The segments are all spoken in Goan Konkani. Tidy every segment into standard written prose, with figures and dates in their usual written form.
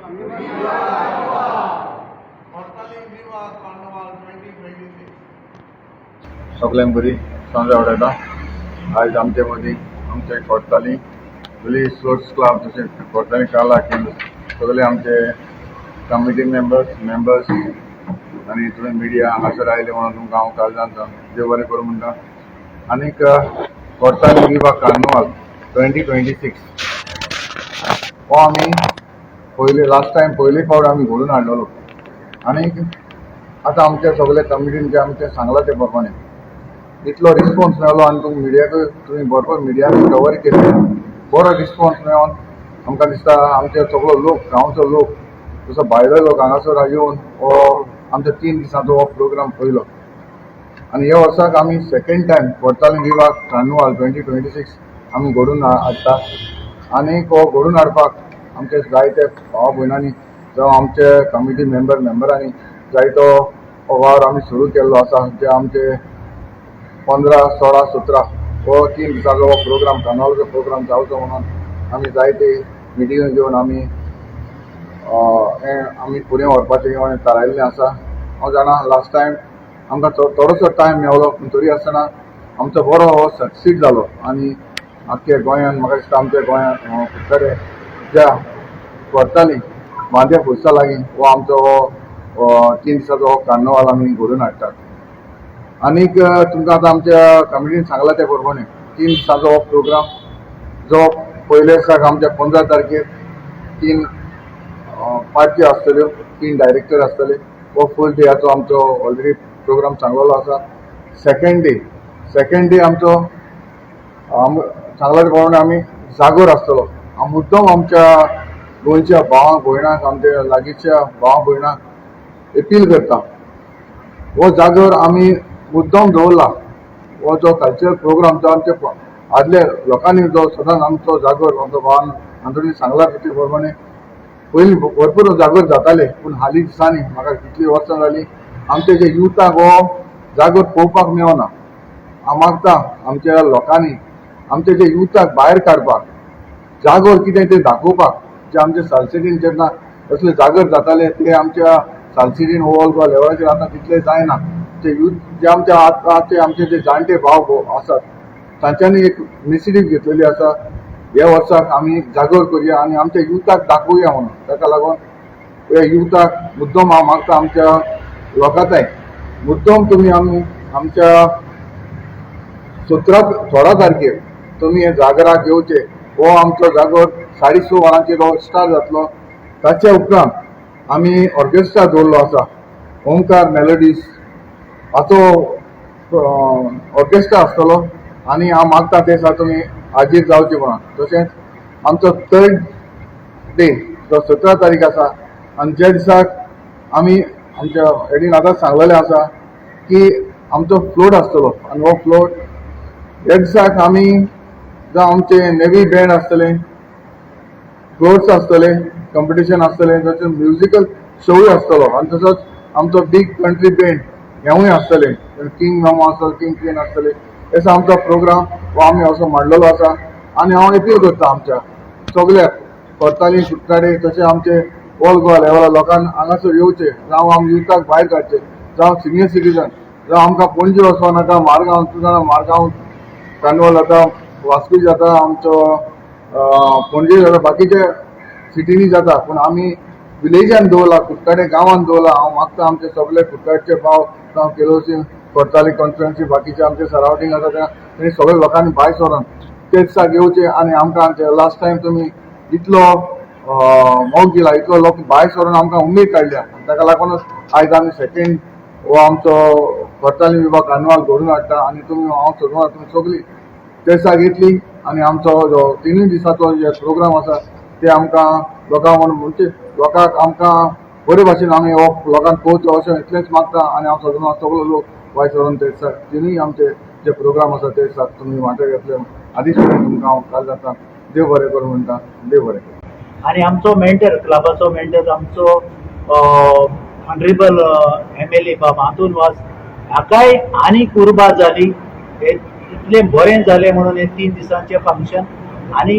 Cortalim Viva Carnival 2026. सगल्यांक बरी सांज आवडटा. आयज आमचे मदीं आमचे कोर्ताली पुलीस स्पोर्ट्स क्लब, तशेंच कोर्ताली कला केंद्र, सगळे आमचे कमिटी मेंबर्स, मेंबर्स आनी तुमी मिडिया हांगासर आयले म्हणून तुमकां हांव काळजान देव बरें करूं म्हणटा. आनीक कोर्ताली विवा कार्निवाल 2026 हो आमी पयले, लास्ट टायम पयले फावट आमी घडोवन हाडलेलो. आनीक आतां आमच्या सगळे कमिटीन जे आमचें सांगलां ते प्रमाणे इतलो रिस्पॉन्स मेळ्ळो आनी तुमी मिडियाकूय, तुमी भरपूर मिडियान कवर केलें. बरो रिस्पॉन्स मेळोन आमकां दिसता आमचे सगळो लोक, गांवचो लोक, जसो भायलो लोक हांगासर येवन हो आमच्या 3 दिसांचो हो प्रोग्राम पळयलो. आनी ह्या वर्साक आमी सेकंड टायम कोर्ताली विवा कार्निवाल 2026 आमी घडोवन हाडटा. आनी हो घडोवन हाडपाक आमचे जायते भाव भयणांनी जावं आमचे कमिटी मेंबरांनी जायतो हो वावर आमी सुरू केल्लो आसा. जे आमचे 15, 16, 17 हो 3 दिसाचो हो प्रोग्राम, कार्निवालाचो प्रोग्राम जावचो म्हणून आमी जायते मिटिंगो घेवन आमी हें आमी फुडें व्हरपाचें हें थारायल्लें आसा. हांव जाणा, लास्ट टायम आमकां थोडोसो टायम मेवलो, पूण तरी आसतना आमचो बरो हो सक्सीड जालो. आनी आख्खे गोंयांत, म्हाका दिसता आमच्या गोंयांत कडेन ज्या करताली बांद्या पुलसा लागीं हो आमचो हो 3 दिसाचो हो कार्निवाल आमी घडोवन हाडटात. आनीक तुमकां आतां आमच्या कमिटीन सांगलां ते प्रमाणे 3 दिसाचो हो प्रोग्राम, जो पयले दिसाक आमच्या 15 तारखेर तीन पार्टी आसतल्यो, तीन डायरेक्टर आसतले. हो फूल डेयाचो आमचो ऑलरेडी प्रोग्राम सांगलेलो आसा. सेकंड डे आमचो सांगला ते प्रमाणे आमी जागोर आसतलो. हांव मुद्दम आमच्या गोंयच्या भावांक भयणांक, आमच्या लागींच्या भावा भयणांक अपील करता, हो जागोर आमी मुद्दम दवरला. हो जो कल्चरल प्रोग्राम जो आमच्या आदल्या लोकांनी जो सदांच आमचो जागोर, आमचो भावान आंतोनी सांगला ते प्रमाणे पयलीं भरपूर जागोर जाताले, पूण हालीं दिसांनी म्हाका कितलीं वर्सां जालीं आमचे जे युथाक हो जागोर पळोवपाक मेळना. हांव मागता आमच्या लोकांनी आमचे जे युथाक भायर काडपाक, जागोर कितें तें दाखोवपाक. जे आमचे सालसेटीन जेन्ना असले जागर जाताले, ते आमच्या सालसेटीन ऑल गोवा लेवलाचेर आतां तितले जायना. ते युथ जे आमच्या आतां आमचे जे जाणटे भाव आसात, तांच्यांनी एक इनिशिएटीव घेतलेली आसा, ह्या वर्साक आमी जागोर करुया आनी आमच्या युथाक दाखोवया म्हणून. ताका लागून ह्या युथाक मुद्दम हांव मागता, आमच्या लोकांताय मुद्दम, तुमी आमी आमच्या 17 16 तारखेर तुमी हे जागराक येवचे. हो आमचो जागोर 6:30 वरांचेर हो स्टार्ट जातलो. ताच्या उपरांत आमी ऑर्केस्ट्रा दवरलो आसा, ओंकार मेलोडीज हाचो ऑर्केस्ट्रा आसतलो. आनी हांव मागता ते दिसा तुमी हाजीर जावचे म्हणून. तशेंच आमचो थर्ड डे जो 17 तारीख आसा आनी ज्या दिसाक आमी आमच्या एडीन आतां सांगलेलें आसा की आमचो फ्लोट आसतलो. आनी हो फ्लोट ह्या दिसाक आमी जावं आमचे नेवी बँड आसतले, फ्लोट्स आसतले, कॉम्पिटिशन आसतलें, तशेंच म्युजिकल शोय आसतलो. आनी तसोच आमचो बीग कंट्री बँड हेवूय आसतलें, किंग मामो आसतलो, किंग क्वीन आसतले. असो आमचो प्रोग्राम हो आमी असो मांडलेलो आसा. आनी हांव अपील करता आमच्या सगल्याक, कोर्ताली, कुडचडे, तशें आमचे ऑल गोवा लेवला लोकांक हांगासर येवचे, जावं आमी युथाक भायर काडचे, जावं सिनियर सिटीजन, जावं आमकां पणजे वचों नाका. मारगांव, तूं जाणा, मारगांव कार्निवल जाता, वास्को जाता, आमचो पणजे जाता, बाकीच्या सिटींनी जाता, पूण आमी विलेजान दवरला, कुडचडे गांवान दवरला. हांव मागता आमचे सगळे कुडचडचे भाव, जावं केलोसी, कोर्ताली कॉन्स्टिट्युएन्सी, बाकीचे आमचे सरावंडींग आसा त्या तेणी सगळे लोकांनी भायर सरोन ते दिसाक येवचे. आनी आमकां आमचे लास्ट टायम तुमी इतलो मोग दिला, इतलो लोक भायर सरून आमकां उमेद काडल्या, ताका लागूनच आयज आमी सेकंड हो आमचो कोर्ताली विवा कार्निवाल घडोवन हाडटा. आनी तुमी, हांव सोदून तुमी सगळीं ते दिसाक येतली आनी आमचो जो तिनूय दिसाचो जे प्रोग्राम आसा ते आमकां लोकांक म्हणून, म्हणजे लोकांक आमकां बरे भाशेन आमी हो लोकांक पळोवचो अशें इतलेंच मागता. आनी हांव सगळो सगळो लोक भायर सरून ते दिसाक तिनूय आमचे जे प्रोग्राम आसा ते दिसाक तुमी वांटो घेतले, आदींच तुमकां हांव काल जाता देव बरें करूं म्हणटा. देव बरें करूं. आणि आमचो मेंटर, क्लबाचो मेंटर, आमचो ऑनरेबल एमएलए बाब आंतोन वास हाकाय आनीक उर्बा जाली. हे इतलें बरें जालें म्हणून हे 3 दिसांचें फंक्शन आनी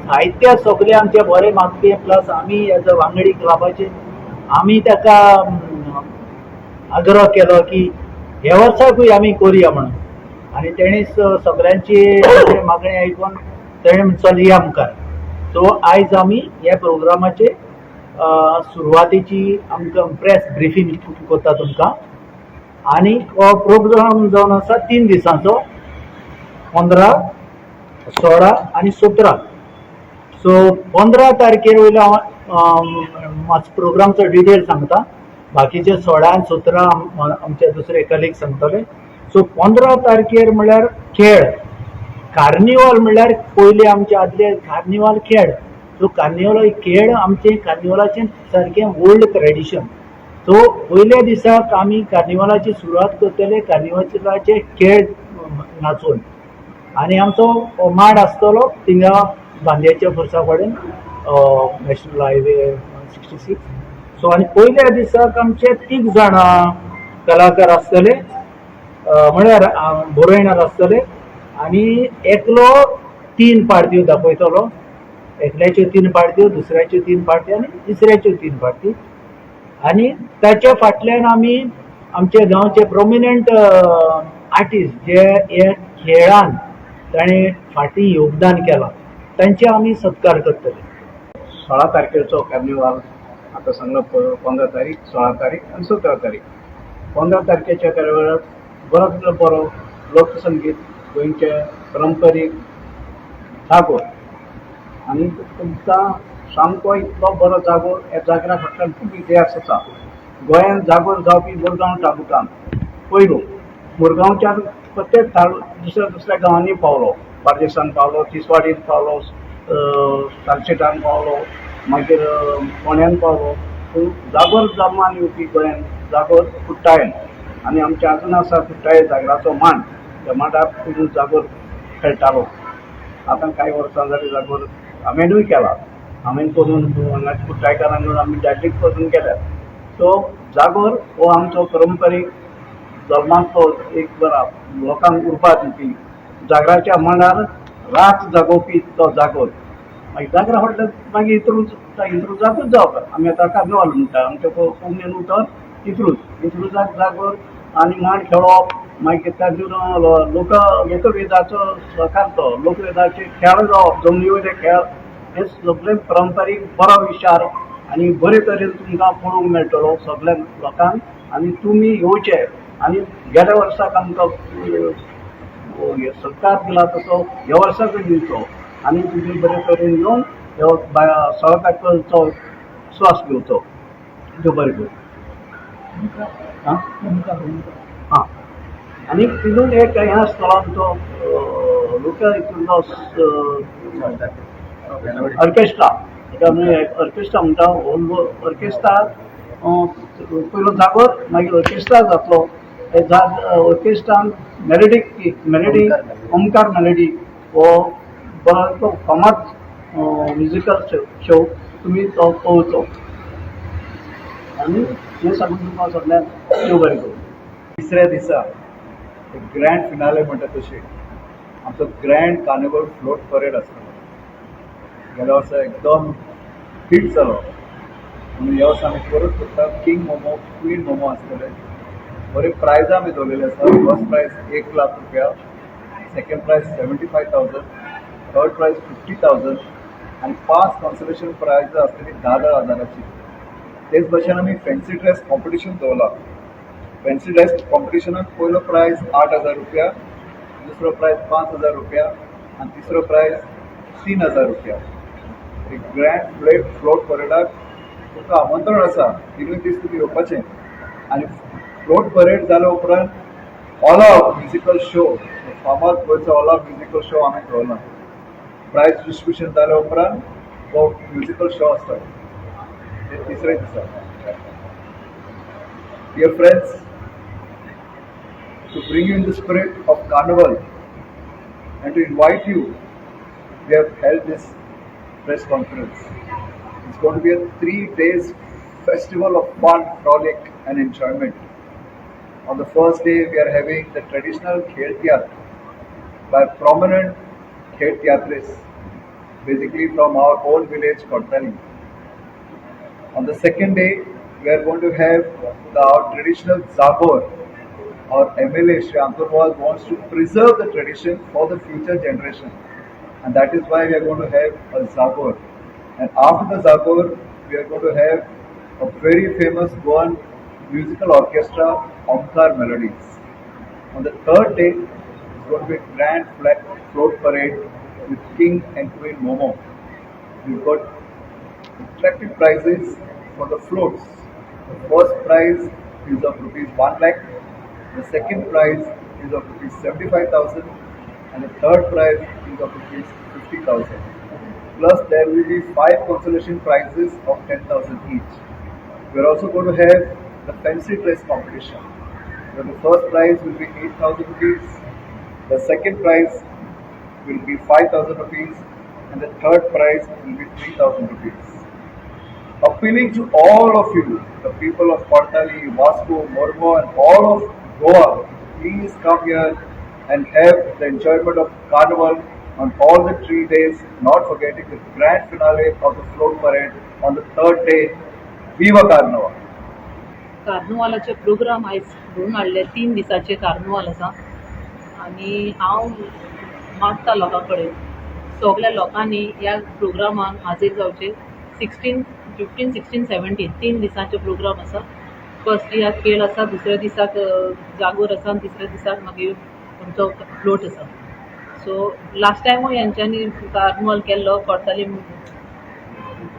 साहित्य सगळें आमचें बरें मागपी, प्लस आमी एज अ वांगडी क्लबाचे आमी ताका आग्रह केलो की हे वर्साकूय आमी करुया म्हणून. आनी तेणी सगळ्यांची मागणी आयकून तेणें चल या मुखार. सो आयज आमी ह्या प्रोग्रामाचे सुरवातेची आमकां प्रेस ब्रिफींग करता तुमकां. आनी हो प्रोग्राम जावन आसा 3 दिसांचो, 15, 16 आनी 17. सो 15 तारखेर वयलो हांव मातसो प्रोग्रामचो डिटेल सांगता, बाकीचे 16 आनी 17 आमचे दुसरे कलीग सांगतले. सो 15 तारखेर म्हणल्यार खेळ, कार्निवाल म्हणल्यार पयले आमचे आदले कार्निवाल खेळ. सो कार्निवाल खेळ आमचे कार्निवालाचें सारकें ओल्ड ट्रेडिशन. सो पयल्या दिसाक आमी कार्निवालाची सुरवात करतले कार्निवालाचे खेळ नाचून. आनी आमचो मांड आसतलो थिंगा बांद्याच्या पुरसा कडेन, नॅशनल हायवे 66. सो आनी पयल्या दिसाक आमचे 3 जाणां कलाकार आसतले, म्हळ्यार बरोयणार आसतले. आनी एकलो 3 पार्ट्यो दाखयतलो, एकल्याच्यो 3 पार्ट्यो, दुसऱ्याच्यो 3 पार्ट्यो आनी तिसऱ्याच्यो 3 पार्ट्यो. आनी ताच्या फाटल्यान आमी आमचे गांवचे प्रोमिनंट आर्टिस्ट जे हे खेळान ताणें फाटीं योगदान केलां तांचे आमी सत्कार करतले. 16 तारखेचो कार्निवाल आतां सांगलो, 15 तारीख, 16 तारीख आनी 17 तारीख. 15 तारखेच्या कार्निवालाक बरो बरो लोकसंगीत, गोंयचे परंपरीक जागोर. आनी तुमकां सामको इतलो बरो जागोर, ह्या जागरा फाटल्यान खूब इतिहास आसा. गोंयांत जागोर जावपी मुरगांव तालुक्यांत पयलो, मुरगांवच्यान प्रत्येक दुसऱ्या दुसऱ्या गांवांनी पावलो, बार्देसान पावलो, तिसवाडीन पावलो, सालसेटान पावलो, मागीर फोंड्यान पावलो. पूण जागोर जल्मान येवपी गोंयान जागोर कुट्टायन. आनी आमचे अजून आसा कुट्टाये जागराचो मांड, त्या मांडार पयलू जागोर खेळटालो. आतां कांय वर्सां जालीं जागोर हांवेनूय केला, हांवें करून हांगा कुट्टायकारांक आमी दाडलीक पासून केल्यात. सो जागोर हो आमचो परंपरीक जल्मांतलो एक बरा लोकांक उर्बा दिवपी, जागराच्या मांडार रात जागोवपी तो जागोर. मागीर जागरा फाटल्यान मागीर इंत्रूज, इंत्रुजाकूच जावप आमी आतां कार्निवाल म्हणटा, आमच्या कोंकणीन उतर इंत्रूज. इंत्रुजाक जागोर आनी मांड खेळप, मागीर तातूंत लोक लोकवेदाचो प्रकार, तो लोकवेदाचे खेळ जावप, जमनी वयले खेळ, हे सगळे परंपरीक बरो विचार आनी बरे तरेन तुमकां पळोवंक मेळटलो सगळ्या लोकांक. आनी तुमी येवचे आनी गेल्या वर्साक आमकां सत्कार दिला तसो ह्या वर्साकूय दिवचो आनी तुमी बरे तरेन येवन ह्यो 16 तारखेचो स्वास घेवचो. देव बरें करूं. आं आं आनी तितून एक हें आसतलो आमचो लोक हितूंतलो ऑर्केस्ट्रा, ताका आमी ऑर्केस्ट्रा म्हणटा. हो ऑर्केस्ट्रा पयलो जागोर, मागीर ऑर्केस्ट्रा जातलो. ऑर्केस्ट्रान मेलोडीक मेलोडी, ओमकार मेलोडी हो बरो फामाद म्युजिकल शो, तुमी तो पळोवचो. आनी हें सांगून तुमकां सगळ्यांक देव बरें करूं. तिसऱ्या दिसा एक ग्रँड फिनाले म्हणटा तशी आमचो ग्रँड कार्निवल फ्लोट परेड आसतलो. गेल्या वर्सा एकदम हिट जालो म्हणून ह्या वर्सा आमी परत करता. किंग मोमो, क्वीन मोमो आसतले. बरे प्रायजां आमी दवरलेले आसा. फर्स्ट प्रायज 1 लाख रुपया, सेकंड प्रायज 75,000, थर्ड प्रायज 50,000 आनी 5 कॉन्सोलेशन प्रायजां आसतली 10-10 हजाराची. तेच भशेन आमी फॅन्सी ड्रेस कॉम्पिटिशन दवरला. फॅन्सी ड्रेस कॉम्पिटिशनाक पयलो प्रायज 8,000 रुपया, दुसरो प्रायज 5,000 रुपया आनी तिसरो प्रायज 3,000 रुपया. एक ग्रँड फ्लोट परेडाक तुमकां आमंत्रण आसा, तिनूय दीस तुमी येवपाचें. आनी फ्लोट परेड जाल्या उपरांत ऑल आउट म्युजिकल शो, फामाद गोंयचो ऑल आउट म्युजिकल शो आमी दवरला. प्रायज डिस्ट्रिब्युशन जाल्या उपरांत हो म्युजिकल शो आसता ते तिसरे दिसा. Dear friends, to bring you in the spirit of Carnival and to invite you, we have held this press conference. It's going to be a 3 days festival of fun, frolic and enjoyment. On the first day, we are having the traditional Khel Tiatr by prominent Khel Tiatrists basically from our own village Cortalim. On the second day, we are going to have our traditional Zagor. Our MLA Shri Ankur Vaz wants to preserve the tradition for the future generation, and that is why we are going to have a Zagor. And after the Zagor, we are going to have a very famous Goan musical orchestra, Omkar Melodies. On the third day, it's going to be a grand float parade with King and Queen Momo. We've got attractive prizes for the floats. The first prize is of rupees 1 lakh, the second prize is of rupees 75,000, and the third prize is of rupees 50,000. Plus, there will be 5 consolation prizes of 10,000 each. We are also going to have the fancy dress competition, where the first prize will be 8,000 rupees, the second prize will be 5,000 rupees, and the third prize will be 3,000 rupees. Appealing to all of you, the people of Cortalim, Vasco, Mormugao, and all of Goa, please come here and have the enjoyment of Carnival on all the 3 days, not forgetting the grand finale of the float parade on the third day. Viva Carnival! कार्निवालाचे programme आयज घडोवन हाडले. 3 दिसांचे कार्निवाल आसा आनी हांव मागता लोकां कडेन, सगल्या लोकांनी ह्या प्रोग्रामाक हाजीर जावचें. 16, 15, 16, 17 3 दिसांचे प्रोग्राम आसा. फर्स्ट दिसाक खेळ आसा, दुसऱ्या दिसाक जागोर आसा आनी तिसऱ्या दिसाक मागीर आमचो फ्लोट आसा. सो लास्ट टायमूय हेंच्यांनी कार्निवाल केल्लो कोर्तालीम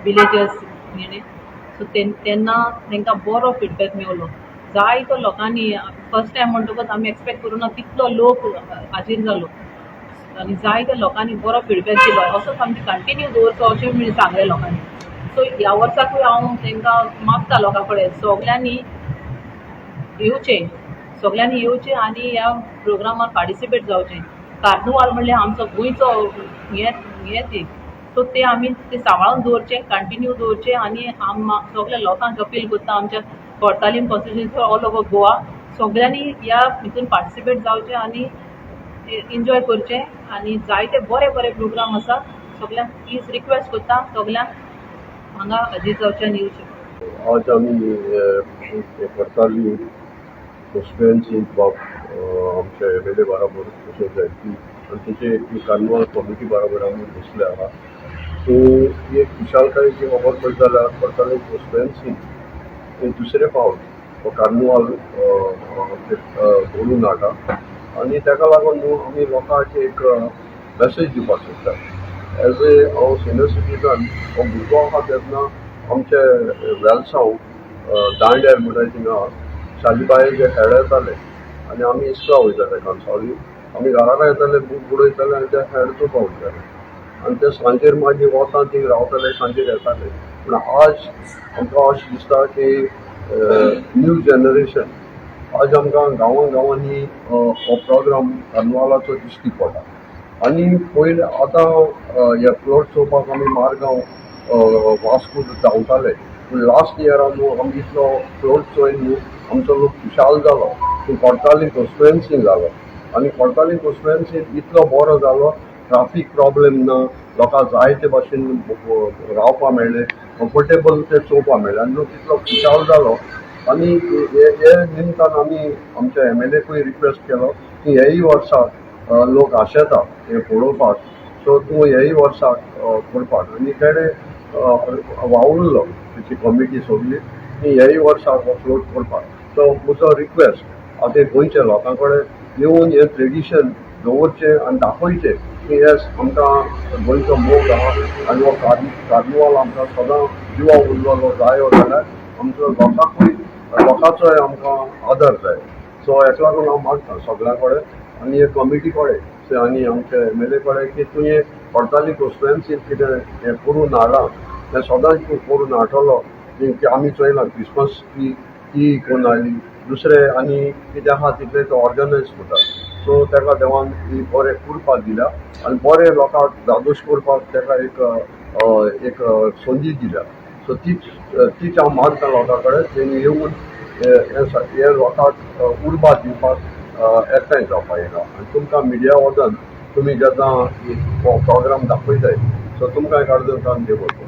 विलेजर्स हेणे. सो तेन्ना तांकां बरो फिडबॅक मेवलो. जायतो लोकांनी फर्स्ट टायम म्हणटकच आमी एक्सपेक्ट करूं ना तितलो लोक हाजीर जालो आनी जायत्या लोकांनी बरो फिडबॅक दिलो. असोच आमी कंटिन्यू दवरचो अशें म्हणून सांगलें लोकांनी. सो ह्या वर्साकूय हांव तांकां मागता लोकां कडेन, सगल्यांनी येवचें, सगल्यांनी येवचें आनी ह्या प्रोग्रामार पार्टिसिपेट जावचें. कार्निवाल म्हणल्यार आमचो गोंयचो हें ती, सो ते आमी ते सांबाळून दवरचें, कंटिन्यू दवरचें. आनी सगल्या लोकांक अपील करता, आमच्या Cortalim constituency all over Goa सगल्यांनी ह्या हितून पार्टिसिपेट जावचें आनी एन्जॉय करचें. आनी जायते बरे बरे प्रोग्राम आसा. सगल्यांक प्लीज रिक्वेस्ट करता, सगल्यांक हांगा हाजीर जावचें आनी येवचें. आज आमी कोर्तालीम कॉन्स्टिट्युएन्सींत बाब आमच्या एम एल ए बराबर तशेंच एम पी आनी तेचे कार्निवाल कमिटी बराबर आमी बसले आहा. सो ही एक खुशालकायेची खबर पळयत जाल्यार कोर्तालीम कॉन्स्टिट्युएन्सींत हे दुसरे फावट हो कार्निवाल आमचे घडून हाडटा आनी ताका लागून न्हू आमी लोकांक एक मॅसेज दिवपाक सोदता. एज ए हांव सिनियर सिटीजन, हांव भुरगो आहा तेन्ना आमचे वेलसांव दांड्यार म्हणटा थिंगा शालीबायेचे खेळ येताले आनी आमी इस्कोला वयताले कांसावली. आमी घरा कडेन येताले, बूक बुडयताले आनी ते खेळ चोवपाक वयताले आनी ते सांजेर मागीर वता थिंग रावताले, सांजेर येताले. पूण आज आमकां अशें दिसता की न्यू जनरेशन आज आमकां गांवां गांवांनी हो प्रोग्राम कार्निवालाचो दिश्टी पडटा. आनी पयलीं आतां हे फ्लोट चोवपाक आमी मारगांव वास्को धांवताले, पूण लास्ट इयरा न्हू आमी इतलो फ्लोट चोयन न्हू आमचो लोक खुशाल जालो. पूण कोर्तालीम कॉन्स्टिट्युएन्सीन जालो आनी कोर्तालीम कॉन्स्टिट्युएन्सीन इतलो बरो जालो, ट्राफीक प्रॉब्लेम ना, लोकांक जाय ते भाशेन रावपाक मेळ्ळें, कम्फर्टेबल ते चोवपाक मेळ्ळें आनी लोक इतलो खुशाल जालो. आनी हे निमतान आमी आमच्या एम एल एकूय रिक्वेस्ट केलो की हेय वर्साक लोक आशेता हें पळोवपाक, सो तूं हेय वर्साक करपाक. आनी तेणें वावुरलो तेची कमिटी सगली की हेय वर्साक हो फ्लोट करपाक. सो म्हजो रिक्वेस्ट आतां गोंयच्या लोकां कडेन येवन हें ट्रेडिशन दवरचें आनी दाखोवचें की येस आमकां गोंयचो मोग आहा आनी हो कार्निवाल आमकां सदां जिवा उरलेलो जायो जाल्यार आमचो लोकांकूय लोकांचोय आमकां आदर जाय. सो हेका लागून हांव मागता सगळ्यां कडेन आनी हे कमिटी कडेन आनी आमच्या एम एल ए कडेन की तुवें कोर्तालीम कॉन्स्टिट्युएन्सीन कितें हें करून हाडलां तें सदांच तूं करून हाडटलो. की आमी चोयलां क्रिसमस ट्री ती करून हाडली, दुसरें आनी कितें आहा तितलें तो ऑर्गनायज करता. सो ताका देवान ही बरें कुरपा दिल्या आनी बरें लोकांक धादोश करपाक ताका एक एक संदी दिल्या. सो तीच हांव मागता लोकां कडेन तेणी येवन हे लोकांक उर्बा दिवपाक एकठांय जावपाक येता. आनी तुमकां मिडिया वचन तुमी जेन्ना हो प्रोग्राम दाखयताय सो तुमकां एक अर्जंट काम दिवं.